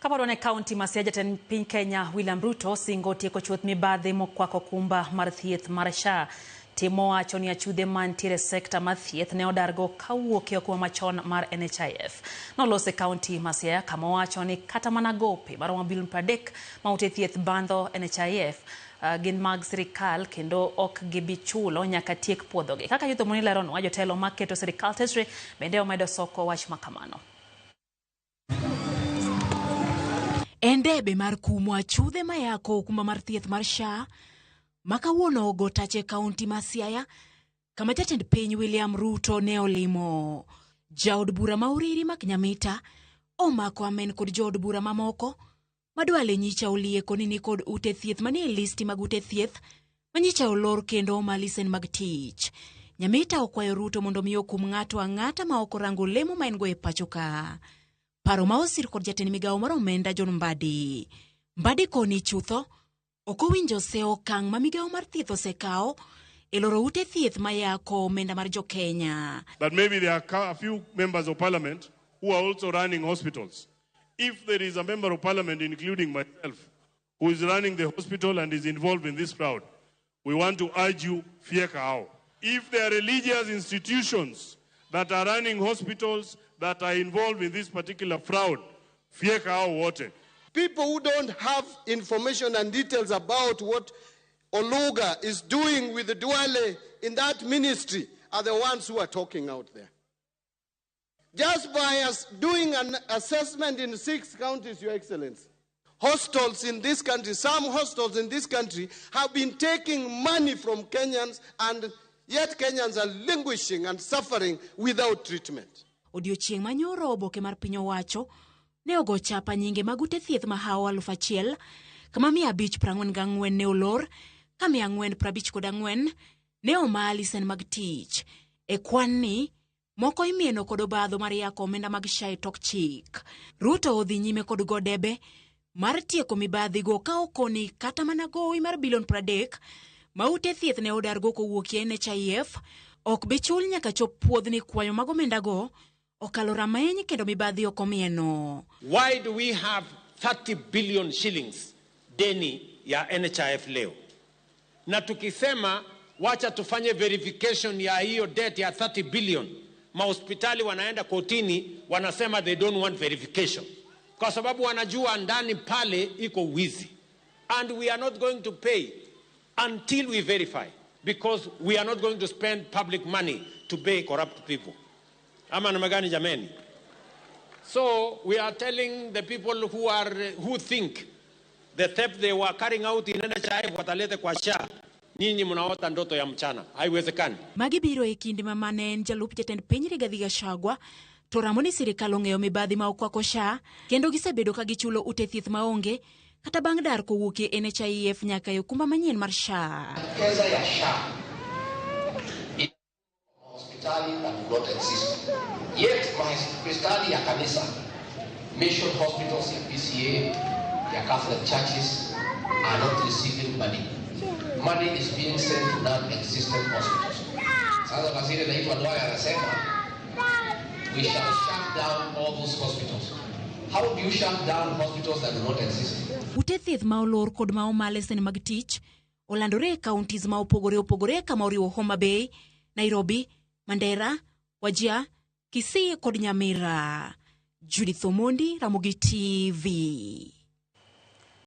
Kapod wan e kaunti ma Siaya, jatend piny Kenya William Ruto singo tieko chuth mibadhi mokwako okumba mar thieth mar SHA. Timo wacho ni achudhe mantiere e sekta mar thieth ne odargo kawuok e okumba machon mar NHIF. Nolose e kaunti ma Siaya kama owacho ni kata mana gope maromo bilion 30 ma ute thieth bandho NHIF gin mag sirikal kendo ok gibi chulo nyaka tiek puodhogi. Kaka Youth Omoni leronwa, jotelo maketo sirikal tesre bende omedo soko wach makamano. En debe mar kumo achudhe mayako okumba mar thieth mar SHA ma kawuono ogo tach e kaunti ma Siaya kama jatend piny William Ruto ne olimo. Jaod bura ma Uriri Mark Nyamita omako amen kod jood bura mamoko ma Duale nyicha olieko ni nikod ute thieth manie listi mag ute thieth ma nyicha olor kendo oma lisen mag tich. Nyamita okwayo Ruto mondo mi okum ng'ato ang'ata ma ok orango lemo ma en go e pacho ka. Paro ma osir kod jatend migawo mar omenda John Mbadi. Mbadi koni chutho ok owinjo se okang' ma migawo mar thieth osekawo e loro ute thieth ma yako omenda mar jo Kenya. That maybe there are a few members of parliament who are also running hospitals. If there is a member of parliament, including myself, who is running the hospital and is involved in this crowd, we want to urge you, fyeka hao. If there are religious institutions that are running hospitals that are involved in this particular fraud, fyeka hao wote. People who don't have information and details about what Oluga is doing with the Duale in that ministry are the ones who are talking out there. Just by us doing an assessment in 6 counties, Your Excellency, hostels in this country, some hostels in this country have been taking money from Kenyans, and yet Kenyans are languishing and suffering without treatment. Odiochieng' manyoro oboke mar piny owacho ne ogo chapa nyinge mag ute thieth mahawo aluf achiel kama mia abich prang'wen gang'wen ne olor ka mia ang'wen prabich kod ang'wen ne oma lisen mag tich. E kwan ni moko imieno kod obadho mar yako omenda mag SHA e tok chik. Ruto odhi nyime kod go debe mar tieko mibadhigo ka okoni kata mana gowi mar bilion 30 ma ute thieth ne odargo kowuok e NHIF ok bi chul nyaka chop puodhni kwayo mag omendago okalo rameny kendo mibadhi ok omieno. Why do we have 30 billion shillings deni ya NHIF leo? Na tukisema wacha tufanye verification ya hiyo debt ya 30 billion, mahospitali wanaenda kotini wanasema they don't want verification kwa sababu wanajua ndani pale iko wizi. And we are not going to pay until we verify, because we are not going to spend public money to pay corrupt people. Ama namna gani jameni? So we are telling the people who think the theft they were carrying out in NHIF watalete kwa SHA, nyinyi mnaota ndoto ya mchana, haiwezekani. Magi biro e kinde ma mane en jalup jatend piny Rigathi Gachagua to ramo ni sirikal ong'eyo mibadhi ma okwako SHA kendo gisebedo ka gichulo ute thieth maonge kata bang' dar kowuok e NHIF nyaka e okumba manyien mar SHA. Pesa ya SHA hospitali that do not exist. Yet mahospitali ya kanisa, mission hospitals ya PCA, ya Catholic churches are not receiving money. Money is being sent to non-existent hospitals. Sasa waziri anaitwa Duale anasema we shall shut down all those hospitals. How do you shut down hospitals that do not exist? Ute thieth ma olor kod ma oma lesen mag tich olandore e counties ma opogore opogore kama oriwo Homa Bay, Nairobi, Mandera, Wajir, Kisii kod Nyamira. Judith Omondi, Ramogi TV.